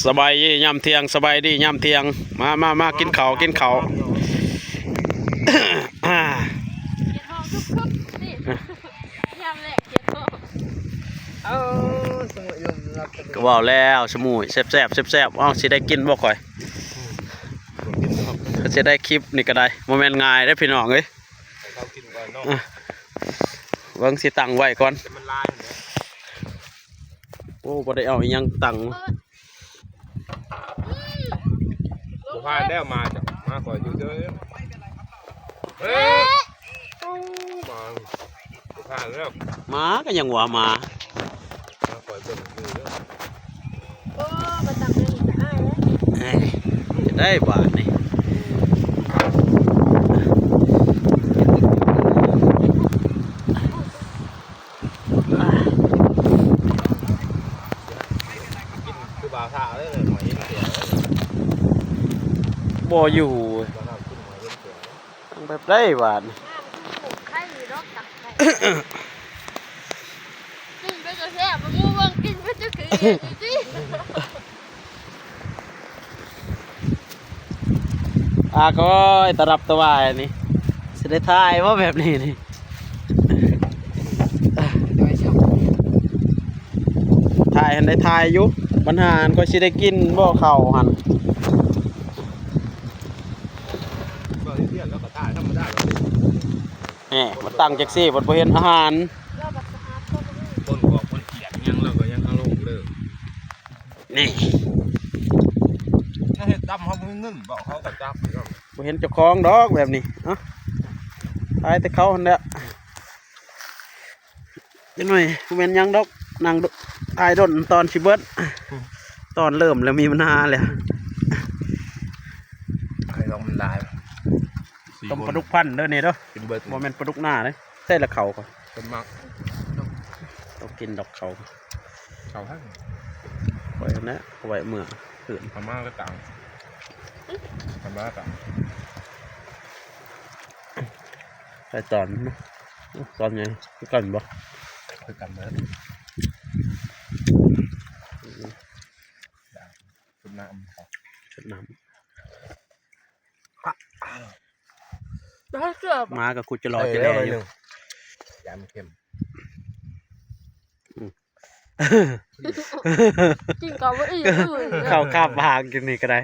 ສະບາຍດີຍາມທ່ຽງ ສະບາຍດີຍາມທ່ຽງ ມາ ມາ ມາ ກິນເຂົ້າ ກິນເຂົ້າ ອ່າ ເຮັດຫ້ອງຄຶບໆ ນີ້ ຍາມແລງເຮັດຫ້ອງ ເອົາ ສະມຸຍຍົມຮັບ ກໍເວົ້າແລ້ວ ສະມຸຍ ແຊບໆ ແຊບໆ ເອົ້າ ຊິໄດ້ກິນບໍ່ຂ້ອຍ ກໍຊິໄດ້ຄລິບນີ້ກໍໄດ້ ບໍ່ແມ່ນງ່າຍເດ້ພີ່ນ້ອງເອີຍ ໃຫ້ເຂົາກິນກ່ອນເນາະ ອ່ະ ເບິ່ງຊິຕັ້ງໄວ້ກ່ອນ ແຕ່ມັນຫຼາຍ ໂອ້ ບໍ່ໄດ້ເອົາອີ່ຫຍັງຕັ້ງ ບໍ່ຜ່ານແລ້ວ ໝາຈະ ໝາຂ້ອຍຢູ່ເດີ ເອີ ໝາ ບໍ່ຜ່ານແລ້ວ ໝາກໍຍັງວ່າໝາ ໝາຂ້ອຍເບິ່ງຢູ່ເດີ ໂອ້ ມາຕັ້ງແນວນີ້ກໍອາຍແລ້ວ ເອີຍ ຈະໄດ້ບາດນີ້ ກິນຄືບ່າວທ້າວເລີຍ ໝອຍເຫັນແກ້ວເລີຍ ບໍ່ຢູ່ ບ່າວທ້າວກິນໝອຍເຫັນແກ້ວເລີຍ ຕັ້ງແບບໃດຫວານ ໄຂ່ຢູ່ດອກ ຕັກໄຂ່ ກິນໄປກໍແຊບ ໝູ່ເບິ່ງກິນໄປຈະຄືອີ່ຫຍັງຢູ່ຕິ. ອາກ້ອຍ ຕະດັບຕະຫວາຍນີ້ ຊິໄດ້ຖ່າຍບໍ່ແບບນີ້ນີ້ ຖ່າຍຫັ້ນໄດ້ຖ່າຍຢູ່ ບັນຫາຫັ້ນຂ້ອຍຊິໄດ້ກິນບໍ່ເຂົ້າຫັ້ນ ບໍ່ໄດ້ວຽກແລ້ວກໍຖ່າຍທຳມະດາ ແໝ ມາຕັ້ງຈັກຊີ້ ບັດບໍ່ເຫັນອາຫານ ຄົນອອກຄົນຂຽນຫຍັງ ລາວກໍຍັງເອົາລົງເລີຍ. ນີ້ ມາເຮັດດຳເຮົາບໍ່ມີເງິນ ບອກເຂົາກໍຈັບ ບໍ່ເຫັນເຈົ້າຂອງດອກແບບນີ້ ເອົ້າ ຂາຍແຕ່ເຂົາຫັ້ນແຫຼະ ຈັກໜ້ອຍບໍ່ແມ່ນຫຍັງດອກ ນັ່ງຖ່າຍດົນຕອນຊິເບິດ ຕອນເລີ່ມແລ້ວມີບັນຫາແລ້ວ ໄຂ່ລອງມັນຫຼາຍ ຕົ້ມປາດຸກພັນເດີນີ້ເດີ ກິນເບິດ ບໍ່ແມ່ນປາດຸກນາເດ້ ໃສ່ລະເຂົ້າກ່ອນ ເພິ່ນມັກ ຕ້ອງກິນດອກເຂົ້າ ເຂົ້າທັງ ໄວ້ຫັ້ນແຫຼະ ເອົາໄວ້ເມືອຄືນ ເອົາມາກໍຕາມ ເອົາມາກໍຕາມ ໃສ່ຕອນເນາະ ຕອນໃຫຍ່ຄືກັນບໍ່? ຄືກັນເບີດ ຊຸດນ້ຳ ຊຸດນ້ຳ. ແລ້ວເກືອບ ໝາກໍຄຸດຈະຫຼໍ່ຈະແຫຼຢູ່ ຢ້ານມັນເຄັມ ອືມ ກິນເຂົ້າບໍ່ອີ່ມ ເຂົ້າຄາບຫາງກິນນີ້ກໍໄດ້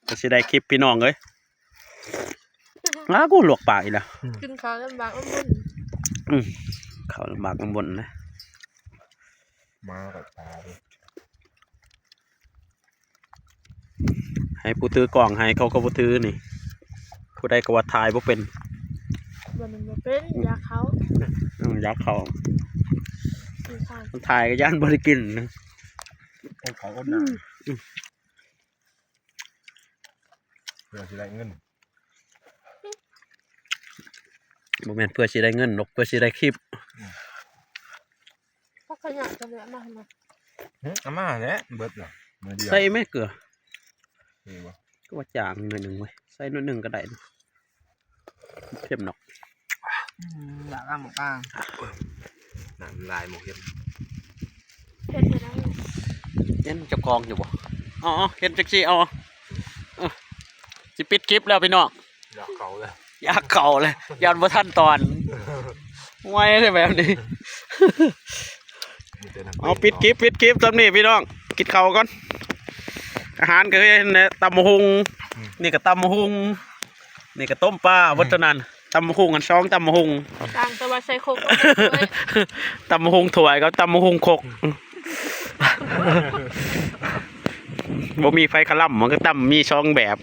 ກໍຊິໄດ້ຄລິບພີ່ນ້ອງເອີຍ ອ້າ ກູລວກປາກອີກແລ້ວ ກິນເຂົ້າລຳບາກລຳບົນ ອືມ ເຂົ້າລຳບາກລຳບົນນະ ໝາກັບປາເດ້ ໃຫ້ຜູ້ຖືກ້ອງໃຫ້ ເຂົາກໍບໍ່ຖືນີ້ ຜູ້ໃດກໍວ່າຖ່າຍບໍ່ເປັນ ບໍ່ແມ່ນບໍ່ເປັນ ຢາກເຂົ້າ ອືມ ຢາກເຂົ້າ ກິນເຂົ້າ ມັນຖ່າຍກໍຢ້ານບໍ່ໄດ້ກິນນະ ອົດເຂົ້າອົດນ້ຳ ອືມ ເພື່ອຊິໄດ້ເງິນ ບໍ່ແມ່ນເພື່ອຊິໄດ້ເງິນດອກ ເພື່ອຊິໄດ້ຄລິບ ອືມ ພັກຂະຫຍະກໍເຫຼືອມາໃຫ້ມັນ ຫຶ ເອົາມາແຫຼະ ເບິດລະ ມື້ດຽວ ໃສ່ແມ່ເກືອ ມີບໍ່? ຄືວ່າຈາງໜ້ອຍໜຶ່ງເວີຍ ໃສ່ໜ້ອຍໜຶ່ງກໍໄດ້ ເຄັມດອກ ອືມ ຢາກອຳກາງ ນ້ຳລາຍໝົກເຫັນ ເຫັນບໍ່ໄດ້ ເຫັນເຈົ້າຂອງຢູ່ບໍ່? ເອົາໆ ເຫັນຈັກຊີ້ ເອົາ ເອີ ຊິປິດຄລິບແລ້ວພີ່ນ້ອງ ຢາກເຂົ້າແລ້ວ ຢາກເຂົ້າແລ້ວ ຢ້ານບໍ່ທັນຕອນ ໄວແທ້ແບບນີ້ ມີແຕ່ນັກເຕະ ເອົາ ປິດຄລິບ ປິດຄລິບສ່ຳນີ້ພີ່ນ້ອງ ກິນເຂົ້າກ່ອນ ອາຫານກໍຄືເຫັນແຫຼະ ຕຳບັກຫຸ່ງ ອືມ ນີ້ກໍຕຳບັກຫຸ່ງ ນີ້ກໍຕົ້ມປາ ອືມ ເບິດເທົ່ານັ້ນ ຕຳບັກຫຸ່ງ ອັນສອງຕຳບັກຫຸ່ງ ຕ່າງແຕ່ວ່າໃສ່ຄົກ ຕຳບັກຫຸ່ງຖ້ວຍກັບຕຳບັກຫຸ່ງຄົກ ອືມ ບໍ່ມີໄຟຄະລຳ ມັນກໍຕຳມີສອງແບບ.